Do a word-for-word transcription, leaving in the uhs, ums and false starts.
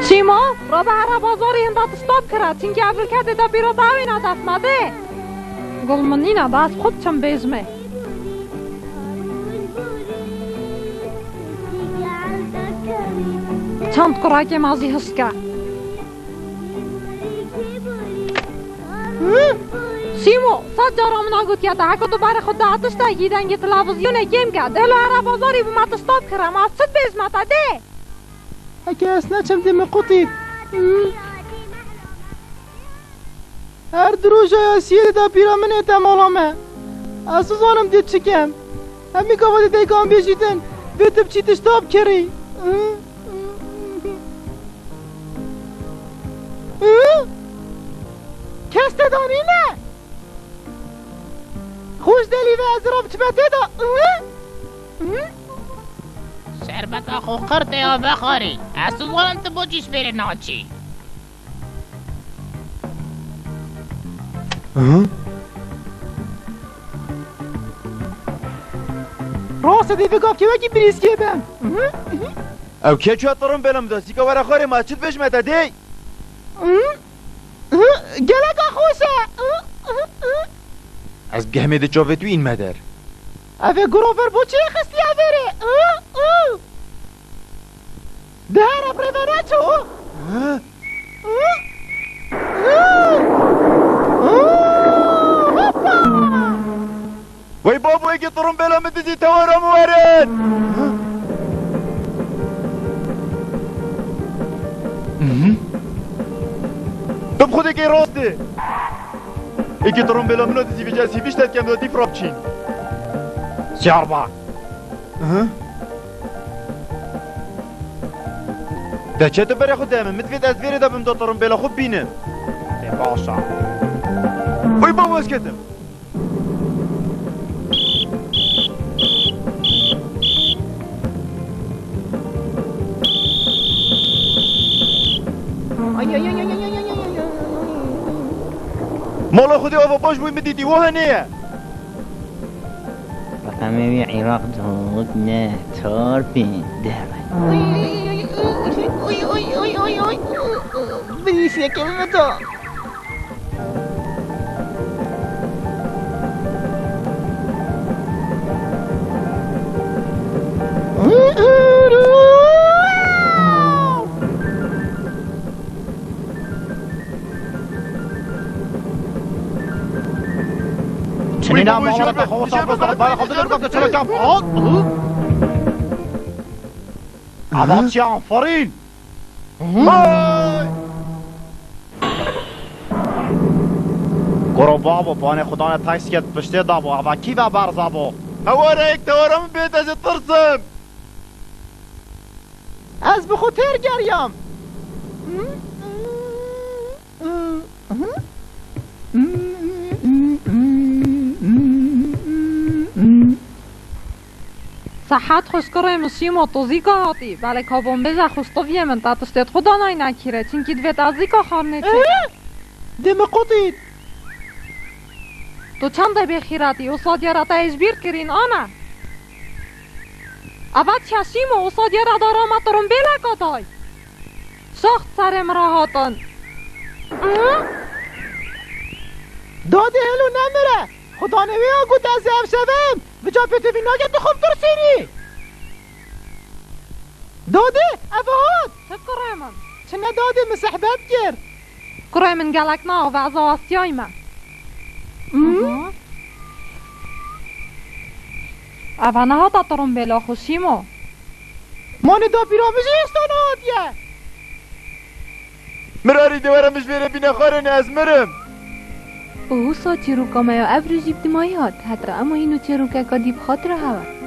Şîmo, rabe here bazarî hinda tişta bikire, çimkî ev riketê te pîra dawîna def me dê. Gul min nîne de, ez xwe biçim bêjimê. Çend kurekê me jî hişke. Hı? Şîmo, sed cara min a gotiye te, heke tu berê xwe da tiştekî dengê televîzyonê kêm ke, dê li here bazarî bi me tişta bikire, ma ez çi dibêjime te dê? Heke ez neçim dê min qutît. Hı? Her du roja ya siyê de pîra min ête mala me. Ez nizanim dê çi kem. Hemî gava dê dayika min bêjîtin, vê tu biçî tişta bikirî. Kes te danîne? Xweş delî ve ez ra biçime tê de. Şerbeta xwe qirtê ya vexwarî. Ez nizanim tu bo çi ji vêrê naçî. Hı? Rastê dê vê gavkê wekî birîskê be. Hı? Ew kê çûye tirim bêle min de, zîka were xwarê ma çi dibêjime te dê? Hı? Hı? Geleka xweş e. Hı? Hı? Hı? Ez gehmê di çavê tu înme der. Ev ê guro vir bo çi xistiye vêrê? Hı? Hı? Di here bi rê ve neço. Hı? Hı? Hı? Hı? Hoppa! Wey babo, êkê tirimbêla min dizî, tewera min werin! Hı? Hı? Tu bi xwedê kê rast e! Êkê tirimbêla min dizî, vêca ez hîvî ji te dikem, da dîf rabçîn. Siyar ba. Hı? De çe tu berê xwe de min, min divêt ez vêrê de bim da tirimbêla xwe bînim. Tê baş a. Oy babo, ez ketim. Ay, ay, ay. Mala Xwedê ava baş bûy, min dîtî, wiha neye. Reqemê wî Iraq dawet ne, çar pênc deh. Birîsiyeke min da. Çinîna mala te xwe wisa xwe zaf bare xwe dide bikam te çele kam. Ava çiyan ferîn. Vay! Kuro babo, panê xwe dane taksîke di piştê de bo. Ava kî ve berza bo? Hewara yek tewara min bêt, ez ê tirsim. Ez bi xwe têr geriyam. Sehet xweş kurê min Şîmo, tu zîka hatî. Belê kabonbêje xweş tiviyê min, te tiştê xwe danay nekîrê, çimkî divê te zîka xarnê çêke. Dê min qutît. Tu çendê bêxîretî, wisa diyara te ji bîr kirîn, ana. Eva çiya Şîmo, wisa diyara dara me tirimbêleka day. Şax serê min re hatin. Dadê helo nemire. Xudanê wê ya got ez ê ev şevim. Vêca pêtivî nake tu xwe bitirsînî. Dadê, ev hat! Ti kurê min. Çi ne dadê, min sehbet kir. Kurê min gelek naxve, ez awastiyayî me. Hmm? Aha. Eva nehata tirumbêla xwe Şîmo. Manê dapîra min jî êsta nehatiye. Mirarî de were min ji vêrê bîne xarê ne ez mirim. Û wisa çîroka me ya ev rojî bi dimayî hat, heta ema hîn û çîrokeka dî bi xatira hewe.